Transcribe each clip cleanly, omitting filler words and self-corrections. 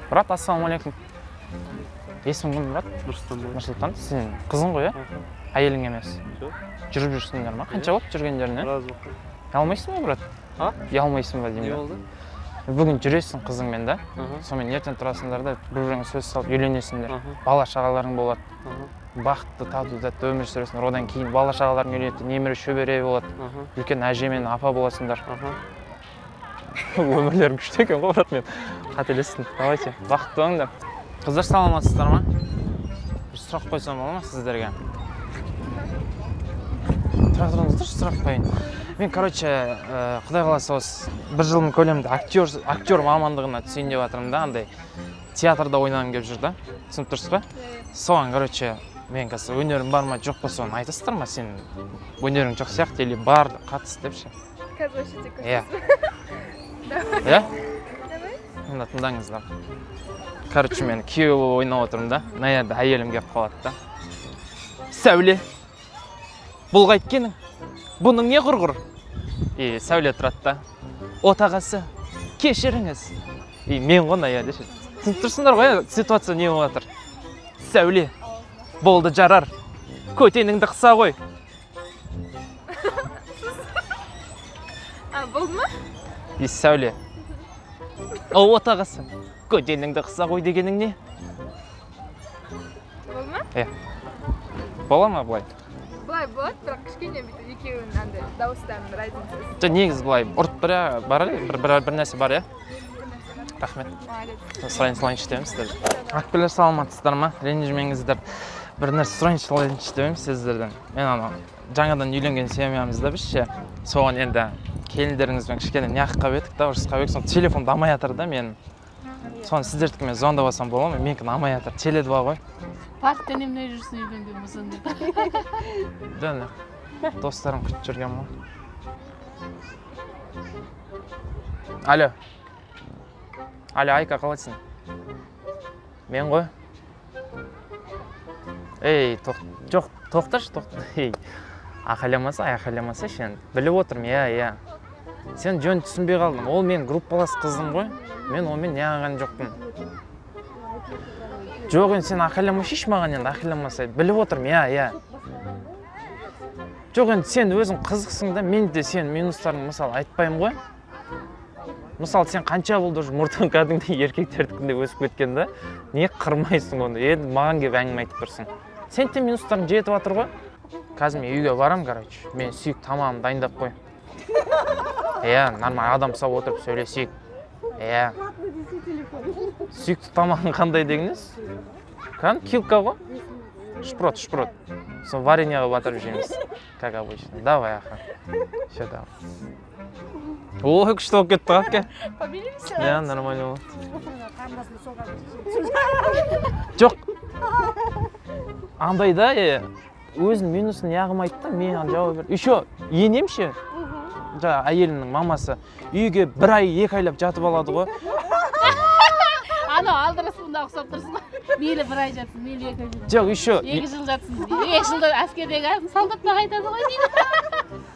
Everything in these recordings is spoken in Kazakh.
Брат, ассалаумағалейкум! Есімің кім, брат? Нұрсұлтан. Нұрсұлтан, сен қызың ғой, иә? Әйелің емес? Жоқ. Жүріп жүрсіңдер ма? Қанша болды жүргендеріне? Біраз болды. Ұялмайсың ба, брат? А? Ұялмайсың ба Не деймін да. болды? Бүгін жүресің қызыңмен да, сонымен ертең тұрасыңдар да, бір біріңе сөз салып үйленесіңдер, бала шағаларың болады, бақытты, тату тәтті өмір сүресіңдер. Одан кейін бала шағаларың үйленеді, немере шөбере болады, үлкен әже мен апа боласыңдар. Өмірлерің күшті екен ғой, брат. Мен қателестім. Давайте, бақытты болыңдар. Қыздар, саламатсыздар ма? Бір сұрақ қойсам бола ма сіздерге? Тұра тұрыңыздаршы, сұрақ қояйын. Мен, короче, құдай қаласа, осы бір жылдың көлемінде актер мамандығына түсейін деп жатырмын да, андай театрда ойнағым келіп жүр да, түсініп тұрсыз ба? Соған, короче, мен қазір өнерім бар ма, жоқ па, соны айтасыздар ма? Сен өнерің жоқ сияқты или бар, қатыс деп ше. Қазір вообще тек Иә, иә. Мында тыңдаңыздар. Короче, мен күйеу болып ойнап отырмын да, мына жерде әйелім келіп қалады да: «Сәуле, бұл қайткенің, бұның не құрғыр?» И Сәуле тұрады да: «Отағасы, кешіріңіз». И мен ғой мына жерде ше, түсініп тұрсыңдар ғой, иә, ситуация не болып жатыр? «Сәуле, болды, жарар, көтеніңді қыса ғой». А, болды ма? И Сәуле: «О, отағасы, көтеніңді қыса ғой дегенің не?» Болды ма? Бола ма былай? Былай болады, бірақ кішкене бүйтіп екеуінің андай дауыстарының разницасы. Жоқ, негізі былай ұрып бір бар, бір нәрсе бар, иә. Рахмет. Молодец. Сұрайын салайыншы деп едім сіздерден. Әпкелер, саламатсыздар ма? Ренжімеңіздер, бір нәрсе сұрайыншы салайыншы деп едім сіздерден. Мен анау жаңадан үйленген семьямыз да біз ше, соған енді келіндеріңізбен кішкене неғып қалып едік та, ұрысып қалып едік. Соны телефонды алмай жатыр да менің. Соны сіздердікімен звондап алсам бола ма? Менікін алмай жатыр, Теле 2 ғой. Паркте немене жүрсің, үйленген болсаң деп? Жоқ, достарым күтіп жүрген ғой. Алло, алло, Айка, қалайсың? Мен ғой. Ей, жоқ, тоқташы, тоқта. Ей, айқайламаса, айқайламасайшы енді. Біліп отырмын, иә, иә. Сен жөн түсінбей қалдың. Ол менің группалас қызым ғой, мен онымен неғылған жоқпын. Жоқ, енді сен айқайламасайшы маған енді, айқайламасай. Біліп отырмын, иә, иә. Жоқ, енді сен өзің қызықсың да, мен де сенің минустарыңды, мысалы, айтпаймын ғой. Мысалы, сен қанша болды уже, мұртың кәдімгідей еркектердікіндей өсіп кеткен да, не қырмайсың оны? Енді маған келіп әңгіме айтып тұрсың. Сен де минустарың жетіп жатыр ғой. Қазір мен үйге барамын, короче, мен сүйікті тамағымды дайындап қой, иә, нормально адам ұқсап отырып сөйлесейік, иә. Сүйікті тамағың қандай деген несі? Кәдімгі килька ғой, шпрот, шпрот, соны вареньеға батырып жейміз, как обычно. Давай, аха, все, давай. Ой, күшті болып кетті ғой, әпке. Помиримся. Иә, нормально болды. Жоқ, андай да, өзінің минусын неғылмайды да, мен жауап бер. Еще енем ше, жаңағы әйелімнің мамасы, үйге бір ай, 2 айлап жатып алады ғой. Анау алдыраспанға ұқсап тұрсың ғой, мейлі бір ай жатсын, мейлі 2 ай жатсын. Жоқ, еще 2 жыл жатсын, 2 жылда әскердегі солдат та қайтады ғой дейді.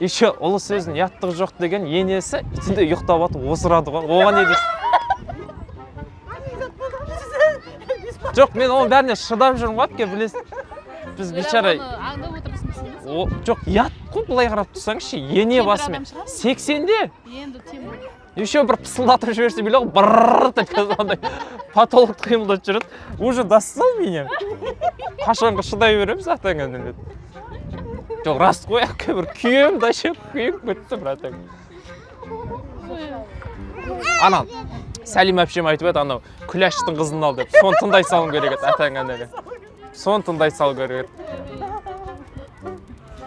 Еще ұлы сөздің ұяттығы жоқ деген, енесі түнде ұйықтап жатып осырады ғой. Оған не дейсің? Жоқ, мен оның бәріне шыдап жүрмін ғой, әпке, білесің. Біз бейшара. Оны аңдап отырсың. О, жоқ, ұят қой былай қарап тұрсаңшы, ене Кейбір басымен адам шығар. 80-де. Енді тем более. Еще бір пысылдатып жіберсе, біле ғой, брррр деп андай потолокты қимылдатып жүреді. Уже достал меня. Қашанғы шыдай береміз атаңа деп. Жоқ, рас қой, әпке, бір күйемін да ше, күйіп кетті, братан. Ана Сәлим әпшем айтып еді, анау Күләштің қызын ал деп. Соны тыңдай салуым керек еді атаңа деген, соны тыңдай салу керек еді.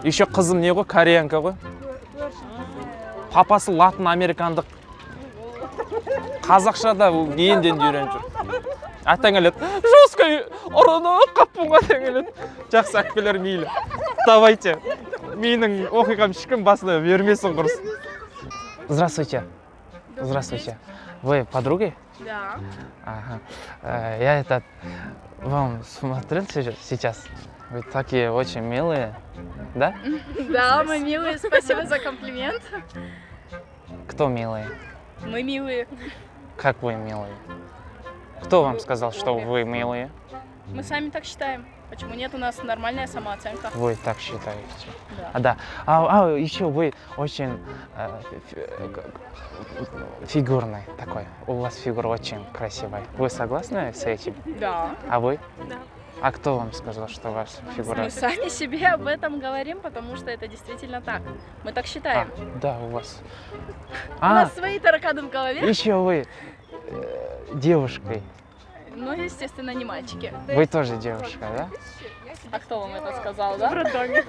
Еще қызым не ғой, кореянка ғой, папасы латын американдық. Қазақша да ол енді енді үйреніп жүр. Атаң келеді, жестко ұрынып қаппын ғой, атаң келеді. Жақсы, әпкелер, мейлі, давайте, менің оқиғам ешкім басына бермесін құрсын. Здравствуйте, здравствуйте. Вы подруги? Да. Ага. Я этот вам смотрел сейчас. Вы такие очень милые, да? Да, мы милые, спасибо за комплимент. Кто милые? Мы милые. Как вы милые? Кто вам сказал, что вы милые? Мы сами так считаем. Почему нет? У нас нормальная самооценка. Вы так считаете? Да. А, да. А еще вы очень фигурный такой. У вас фигура очень красивая. Вы согласны с этим? Да. А вы? Да. А кто вам сказал, что ваша фигура? Мы сами себе об этом говорим, потому что это действительно так. Мы так считаем. А, да, у вас. У А, нас свои тараканы в голове. еще вы девушкой. Ну, естественно, не мальчики. Вы тоже девушка, да? А кто вам это сказал, да? В роддоме.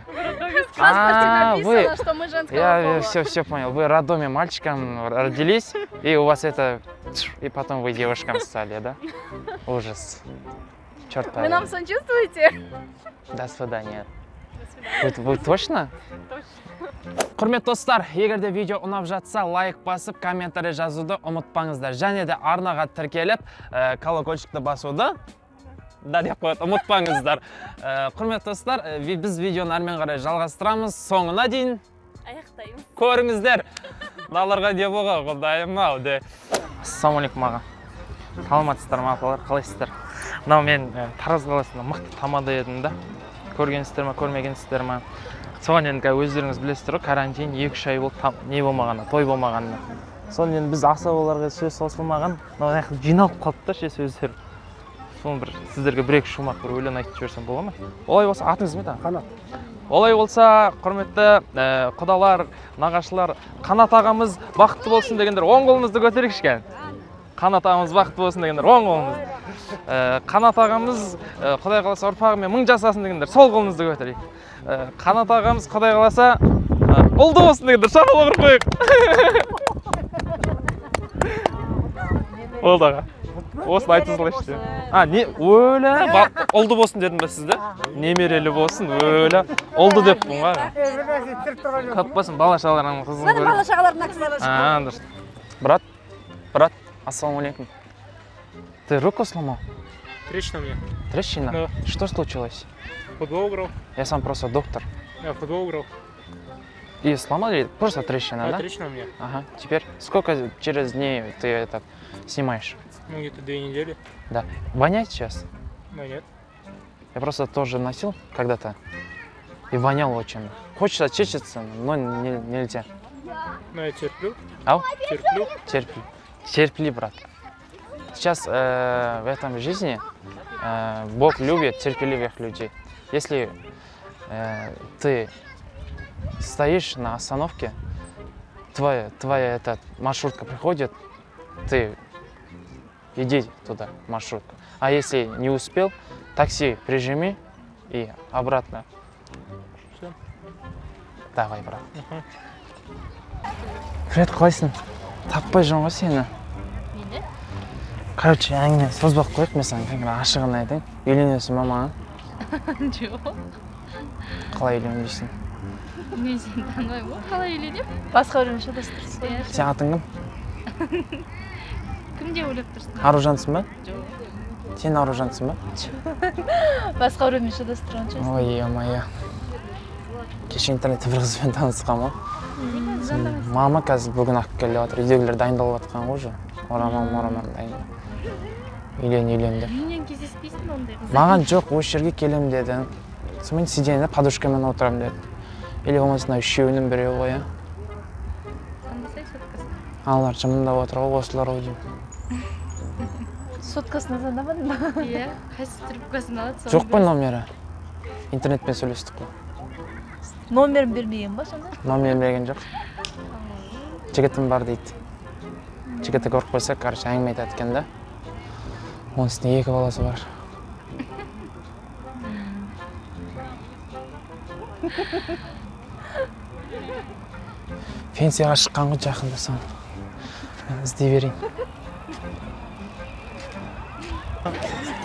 В паспорте А, вы- написано, что мы женского Я пола. все понял. Вы роддоме мальчиком родились, и у вас это... И потом вы девушкам стали, да? Ужас. Черт Вы нам побери. сочувствуете? До свидания. Вы точно? Құрметті достар, егер де видео ұнап жатса, лайк басып, комментарий жазуды ұмытпаңыздар. Және де арнаға тіркеліп, колокольчикті басуды да деп қояды, ұмытпаңыздар. Құрметті достар, біз видеоны әрмен қарай жалғастырамыз. Соңына дейін Аяқтаймыз. көріңіздер. Мыналарға не болған, құдайым ау де. Ассалаумағалейкум, аға. Саламатсыздар ма, апалар, қалайсыздар? Мынау мен Тараз қаласында мықты тамада едім да. Көргенсіздер ма, көрмегенсіздер ма? Соған енді қазір өздеріңіз білесіздер ғой, карантин 2-3 ай болды, не болмағанына, той болмағанына. Соны енді біз асабаларға сөз қосылмаған, мынау жақта жиналып қалды да ше сөздер. Соны бір сіздерге бір екі шумақ бір өлең айтып жіберсем бола ма? Олай болса, атыңыз кім еді? Қанат. Олай болса, құрметті құдалар, нағашылар, Қанат ағамыз бақытты болсын дегендер оң қолымызды көтерейікші кәне. Қанат ағамыз бақытты болсын дегендер оң қолымызды. Қанат ағамыз Құдай қаласа ұрпағымен мың жасасын дегендер сол қолымызды көтерейік. Қанат ағамыз Құдай қаласа ұлды болсын дегендер шапалақ ұрып қояйық. Болды, аға. Осыны айта салайыншы. А, не, өлі, ұлды болсын дедім ба сізді? Немерелі болсын, өлі. Ұлды деппін ғой, аға. Көп болсын, бала шағаларының қызын көріп. Бала шағалар мына кісілер. А, дұрыс. Брат, брат, ассалаумағалейкум. Ты руку сломал? Трещина у меня. Трещина? Да. Что случилось? Футбол играл. Я сам просто доктор. Я в футбол играл. И сломали? Просто трещина, Да, да? трещина у меня. Ага. Теперь сколько через дней ты это снимаешь? Ну, где-то 2 недели. Да. Воняет сейчас? Но нет. Я просто тоже носил когда-то и вонял очень. Хочется очиститься, но нельзя. Но я терплю. Ау? Терплю. Терпи. Терпи, брат. Сейчас в этом жизни Бог любит терпеливых людей. Если ты стоишь на остановке, твоя эта маршрутка приходит, ты иди туда, маршрутку. А если не успел, такси прижми и обратно. Всё. Давай, брат. Привет, қалайсың? Таппай жүрмін ғой сені. Мені? Короче, әңгімені созбай ақ қояйық, мен саған кәдімгі ашығын айтайын. Үйленесің ба маған? Жоқ. Қалай үйленбейсің? Мен сені танымаймын ғой, қалай үйленемін? Басқа біреумен шатастырсың. Иә. Сен атың кім? Кім деп ойлап тұрсың? Аружансың ба? Жоқ. Сен Аружансың ба? Басқа біреумен шатастырған шығарсың. Ой, ё-моё. Кеше интернетте бір қызбен танысқанмын ғой. Мама қазір бүгін ақ келіп жатыр. Үйдегілер дайындалып жатқан ғой уже. Орамал морамал дайын. Үйлен, үйлен деп. Үйінен кездеспейсің ондай қыз. Маған жоқ, осы жерге келемін деді. Сонымен сиденьеде подушкамен отырамын деді. Или болмаса мына үшеуінің біреуі ғой, иә. Таңдасай соткасын. Аналар жымыңдап отыр ғой, осылар ғой деймін. Соткасына звондамадың ба? Иә, қайсы трубкасын алады соны. Жоқ қой номері. Интернетпен сөйлестік қой. Номерін бермеген ба сонда? Номер берген жоқ. Жігітім бар дейді. Жігіті көріп қойса, короче, әңгіме айтады екен да. Оның үстіне екі баласы бар. Пенсияға шыққан ғой жақында соны. Мен іздей берейін.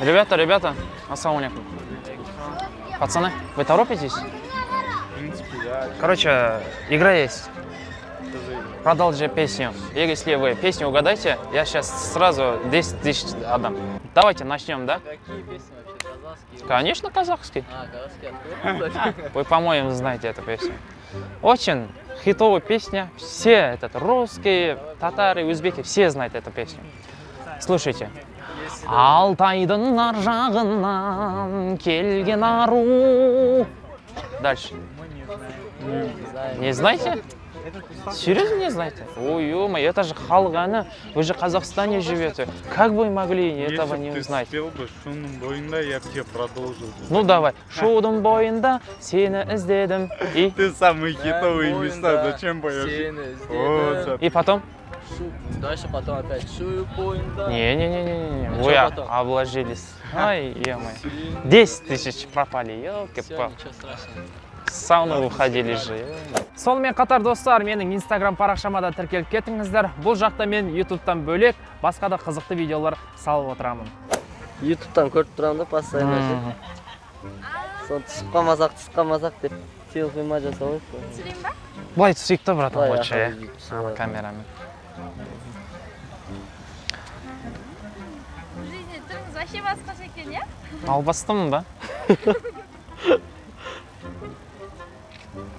Ребята, ребята, ассалаумағалейкум. Пацаны, вы торопитесь? В принципе, да. Короче, игра есть. Что за игра? Продолжи песню. И если вы песню угадаете, я сейчас сразу 10 тысяч отдам. Давайте начнем, да? Какие песни вообще? Казахские? Конечно, казахский. А, казахские откуда? Вы, по-моему, знаете эту песню. Очень хитовая песня. Все этот, русские, татары, узбеки, все знают эту песню. Слушайте. Алтайдың ар жағынан келген ару. Дальше. Не знаете? Серьезно не знаете? Ой, ё, это же халық әні. Вы же в Казахстане живете. Как вы могли этого Если б не ты узнать? Спел бы «Шудың бойында», я бы тебе продолжил бы. Ну давай. Шудың бойында сені іздедім. И, Ты самые хитовые места, Бойында зачем поешь? Сені Вот, іздедім. И потом? Дальше потом опять шу бойында. Не-не-не-не-не. А Вы чё потом? обложились. Ай, ё. 10 тысяч пропали, Все, елки-палки. Ничего страшного. В сауну уходили же. Сонымен қатар, достар, менің инстаграм парақшама да тіркеліп кетіңіздер. Бұл жақта мен ютубтан бөлек басқа да қызықты видеолар салып отырамын. Ютубтан көріп тұрамын да постоянно ше. Соны түсіп қалмасақ, түсіп қалмасақ деп селфи ма жасап қойып қой. Түсірейін ба? Былай түсейік та, братан, Былай, лучше, аха, иә. бүйтіп түсіп Ана алайық. Камерамен. В жизни түріңіз вообще басқаша екен, иә? Албастымын ба?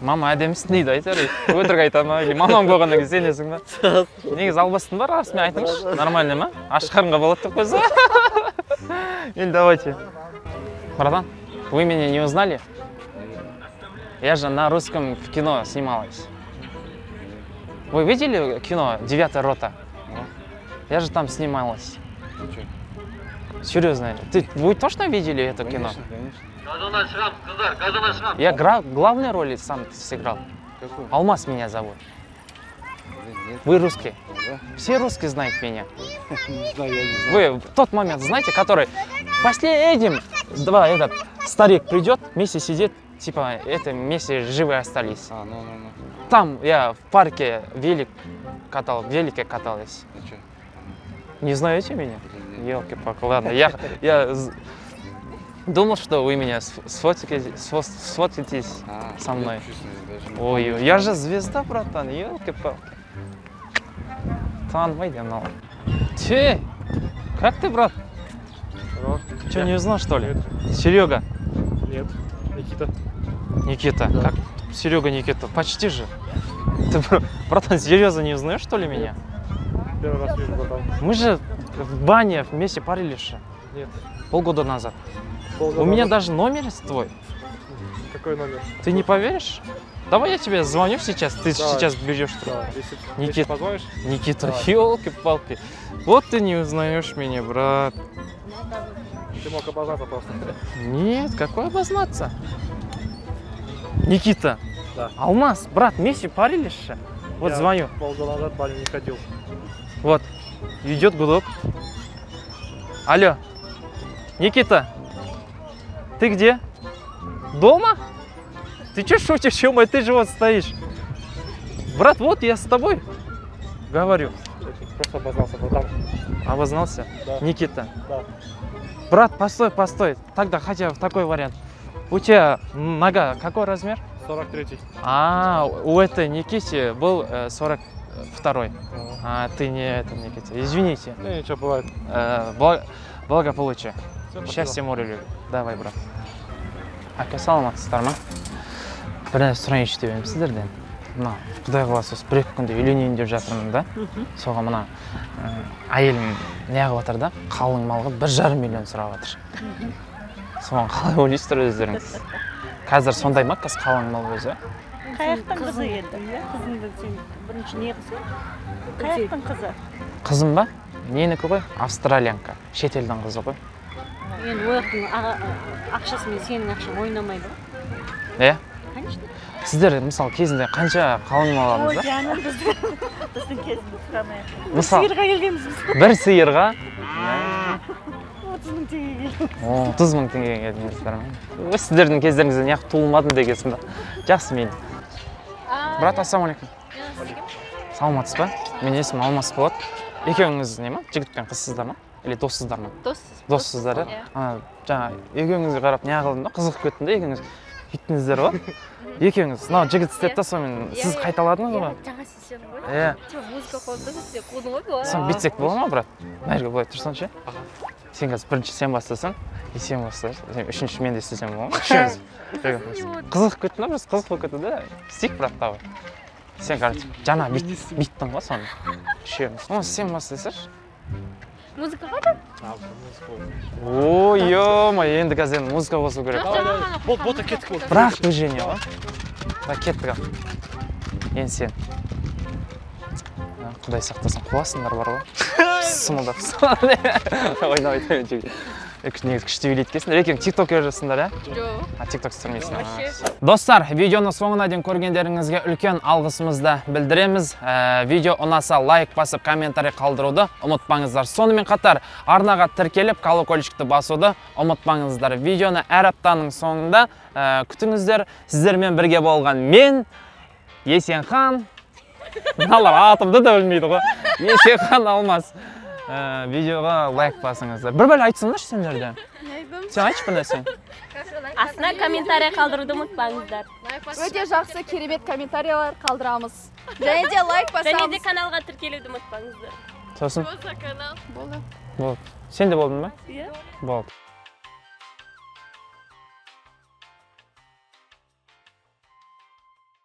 Мама әдемісің дейді, айтар, өтірік айта ма, или мамам болғаннан кейін сенесің ба? Негізі албастым ба, расымен айтыңызшы, нормально ма? Аш қарынға болады деп қойса. Или давайте. Братан, вы меня не узнали? Я же на русском в кино снималась. Вы видели кино «Девятая рота»? Я же там снималась. Серьезно, ты, вы точно видели это кино? Конечно. Я главной роли сам сыграл. Какой? Алмаз меня зовут. Блин, нет. Вы русский? Да. Все русские знают меня. Не знаю, я не знаю. Вы в тот момент знаете, который последним, два этот старик придет, вместе сидит, типа это вместе живы остались. А, ну, ну, ну. Там я в парке велик катал, в велике каталась. Ну чё? Не знаете меня? Блин, нет. Елки-палки, ладно, я думал, что вы меня сфоткаетесь А, со мной. нет, честно, даже не Ой, помню. я же звезда, братан, елки-палки. Танымайды мынау. Че? Как ты, брат? Че, не узнал, что ли? Серега. Нет. Никита. Никита. Как? Серега, Никита. Почти же. Ты, братан, серьезно не узнаешь, что ли, меня? Первый раз вижу, братан. Мы же в бане вместе парились же. Нет. Полгода назад. Полгода У меня назад. даже номер твой. Какой номер? Ты не поверишь? Давай я тебе звоню сейчас, ты Давай. сейчас берешь трубку. Да, если, Никит. если позвонишь, Никита, Давай. елки-палки. Вот ты не узнаешь меня, брат. Ты мог обознаться просто. Нет, какой обознаться? Никита. Да. Алмаз, брат, вместе парились же. Вот Я звоню. полгода назад в баню не ходил. Вот. Идет гудок. Алло. Никита. Ты где? Дома? Ты че шутишь, ё, ты же вот стоишь. Брат, вот я с тобой говорю. Просто обознался, братан. Обознался? Да. Никита. Да. Брат, постой, постой. Тогда хотя бы такой вариант. У тебя нога какой размер? 43-й. А, у этой Никите был 42-й. А ты не это, Никита. Извините. Ну, ничего, бывает. Благополучия. Всё, спасибо. Счастья море любит. Давай, брат. Әке, саламатсыздар ма? Бір нәрсе сұрайыншы деп едім сіздерден. Мына, құдай қаласа, осы бір екі күнде үйленейін деп жатырмын да. Соған мына әйелім неғып жатыр да, қалың малға 1,5 миллион сұрап жатыр. Соған қалай ойлайсыздар өздеріңіз? Қазір сондай ма, қазір қалың мал өзі? Қаяқтың қызы енді? Қызыңды сен бірінші не қылсың? Қаяқтың қызы? Қызым ба? Ненікі ғой? Австралиянка. Шетелдің қызы ғой. Енді ол жақтың ақшасымен сенің ақшаң ойнамайды ғой. Иә? Конечно. Сіздер, мысалы, кезінде қанша қалың мал Ой, алдыңыздар? жаным, біздің кезімізді сұрамай ақ. Мысалы, Сиырға келгенбіз біз. бір сиырға 30 000 теңгеге келдік. 30 000 теңгеге келдіңіздер ма? Ой, сіздердің кездеріңізде неғып туылмадым дегенсің ба? Жақсы, мейлі. Брат, ассалаумағалейкум. Саламатсыз ба? Менің есімім Алмас болады. Екеуіңіз не ма, жігіт пен қызсыздар ма или доссыздар ма? Доссыз. Доссыздар, иә? Иә. Ана жаңа екеуіңізге қарап не қылдым да, қызығып кеттім да. Екеуіңіз бүйттіңіздер ғой, екеуіңіз, мынау жігіт істеді да, сонымен Иә, сіз иә. қайталадыңыз ғой. Иә, жаңа сен істедің ғой. Иә. Типа музыка қойып та, сен қудың ғой былай. Соны бүйтсек бола ма, брат? Мына жерге былай тұрсаңшы. Сен қазір бірінші сен бастасаң и сен бастасың, сен үшінші мен де істесем бола ма? Үшеуміз. Қызығып кеттім да, просто қызық болып кетті да. Істейік, брат, давай. Сен, короче, жаңа бүйттің ғой, соны үшеуміз. Оны сен бастасайшы. Музыка қайда? А, музыка. Ой, ё, енді қазір енді музыка қосу керек. Давай, давай. Болды, болды, кеттік, болды. Бірақ движение ғой. Так, кеттік, ал. Енді сен. А, құдай сақтасын, қуасыңдар бар ғой. Сымылдап. Ойнап айтайын. Негізі күшті билейді екенсіңдер. Екеуің тиктокерсіңдер, иә? Жоқ. А, тикток түсірмейсің. Вообще. Достар, видеоны соңына дейін көргендеріңізге үлкен алғысымызды білдіреміз. Видео ұнаса, лайк басып, комментарий қалдыруды ұмытпаңыздар. Сонымен қатар арнаға тіркеліп, колокольчикті басуды ұмытпаңыздар. Видеоны әр аптаның соңында күтіңіздер. Сіздермен бірге болған мен, Есенхан. Мыналар атымды да білмейді ғой. Есенхан Алмас. Видеоға лайк басыңыздар. Бір бәле айтсаңдаршы сендер де. Сен айтшы бір нәрсе. Астына комментарий қалдыруды ұмытпаңыздар. Өте жақсы, керемет комментариялар қалдырамыз. Және де лайк Және де басамыз. Каналға тіркелуді ұмытпаңыздар. Сосын Канал. Болды. Болды. Сен де болдың ба? Иә. Болды.